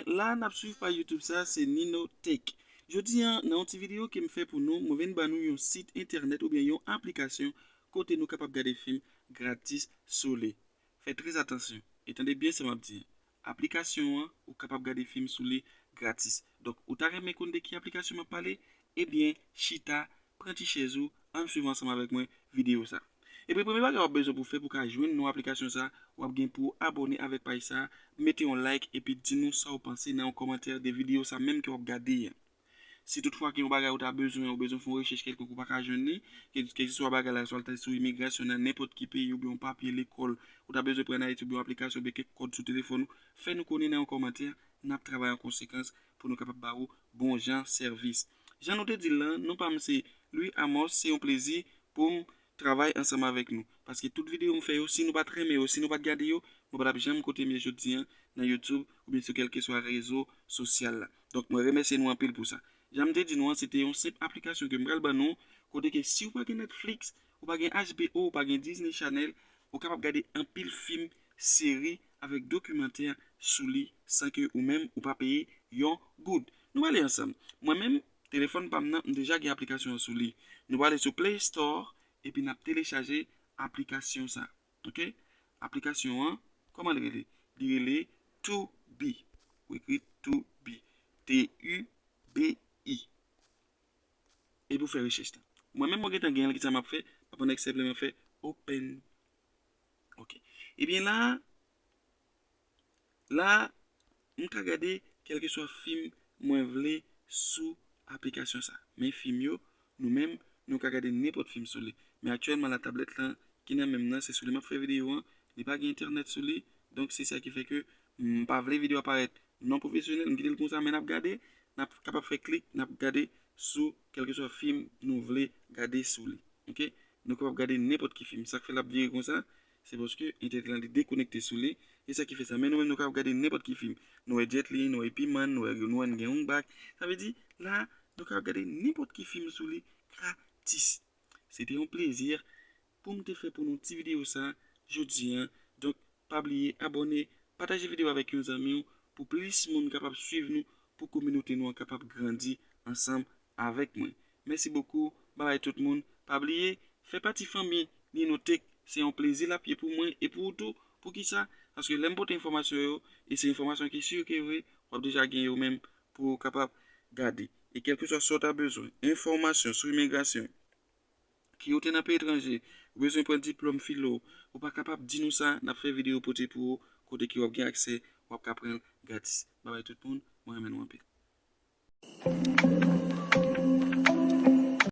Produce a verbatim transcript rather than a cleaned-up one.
La n ap swiv paj YouTube sa, se Nino Tech. Jodi a, nan yon ti videyo ke m fè pou nou, mwen vin ban nou yon sit entènèt oubyen yon aplikasyon kote nou kapab gade fim gratis sou li. Fè trè atansyon e tande byen sa m ap di. Aplikasyon an, ou kapab gade fim sou li gratis. Donk, ou ta renmen konn de ki aplikasyon m ap pale? Ebyen, chita, pran ti chèz ou, ann swiv ansanm avèk mwen videyo sa. Epi premye bagay w ap bezwen pou fè pou ka jwenn non aplikasyon sa, w ap gen pou abòne avèk paj sa, mete yon like epi di nou sa w panse nan yon kòmantè de videyo sa menm ke w ap gade a. Si toutfwa gen yon bagay ou ta bezwen, ou bezwen fè yon rechèch kèlkonk ou pa ka jwenn li, kèlkeswa bagay la, swa l ta sou imigrasyon nan nenpòt ki peyi oubyen yon papye lekòl ou ta bezwen pran an Ayiti oubyen yon aplikasyon oubyen kèk kòd sou telefòn ou, fè nou konnen nan yon kòmantè, n ap travay an konsekans pou nou kapab ba ou bon jan sèvis. Jan nou te di l lan, non pa m se Louis Amos, se yon plezi pou m travay ansanm avèk nou. Paske tout videyo m fè yo, si nou pa t renmen yo, si nou pa t gade yo, nou pa t ap janm kote m ye jodi a nan YouTube oubyen sou kèlkeswa rezo sosyal la. Donk, mwen remèsye nou anpil pou sa. Jan m te di nou an, se te yon senp aplikasyon ke m pral ban nou, kote ke si w pa gen Netflix, ou pa gen H B O, ou pa gen Disney Channel, ou kapab gade anpil fim, seri avèk dokimantè sou li san ke ou menm ou pa peye yon goud. Nou ale ansanm. Mwen menm, telefòn pa m nan, m deja gen aplikasyon an sou li. Nou prale sou Play Store epi n ap telechaje aplikasyon sa. Ok? Aplikasyon an, kòman li rele? Li rele Tubi. Ou ekri Tubi. T U B I. Epi w fè rechèch la. Mwen menm mwen gentan gen l, kisa m ap fè? M ap annik senpleman fè open. Ok. Ebyen la, la, m ka gade kèlkeswa fim mwen vle sou aplikasyon sa. Men fim yo, nou menm, nou ka gade nenpòt fim sou li. Men aktyèlman la, tablèt lan ki nan men m nan, se sou li m ap fè videyo an. Li pa gen entènèt sou li. Donk, se sa ki fè ke m pa vle videyo a parèt non pwofesyonèl. M kite l konsa, men n ap gade, n ap kapab fè klik, n ap gade sou kèlkeswa fim nou vle gade sou li. Ok? Nou kapab gade nenpòt ki fim. Sa k fè l ap vire konsa, se paske entènèt lan li dekonekte sou li. E sa ki fè sa. Men nou menm, nou kapab gade nenpòt ki fim. Nou wè Jet Li, nou wè Ip Man, nou wè, nou wè Gen Yong Bak. Sa vle di, la, nou kapab gade nenpòt ki fim sou li gratis. Se te yon plezi pou m te fè pou nou ti videyo sa jodi a. Donk, pa bliye abòne, pataje videyo avèk yon zanmi w pou plis moun kapab swiv nou, pou kominote nou an kapab grandi ansanm avèk mwen. Mèsi bokou, babay tout moun. Pa bliye, fè pati fanmi Nino Tech, se yon plezi l ap ye pou mwen e pou ou tou. Poukisa? Paske lè m pote enfòmasyon yo, e se enfòmasyon ki si ke vre, w ap deja gen yo menm pou w kapab gade. E kèlkeswa sa w ta bezwen, enfòmasyon sou imigrasyon, ke w te nan peyi etranje, ou bezwen pran diplòm filo, ou pa kapab di nou sa, n ap fè videyo pote pou ou, kote ke w ap gen aksè, w ap ka pran l gratis. Babay tout moun, mwen renmen nou anpil.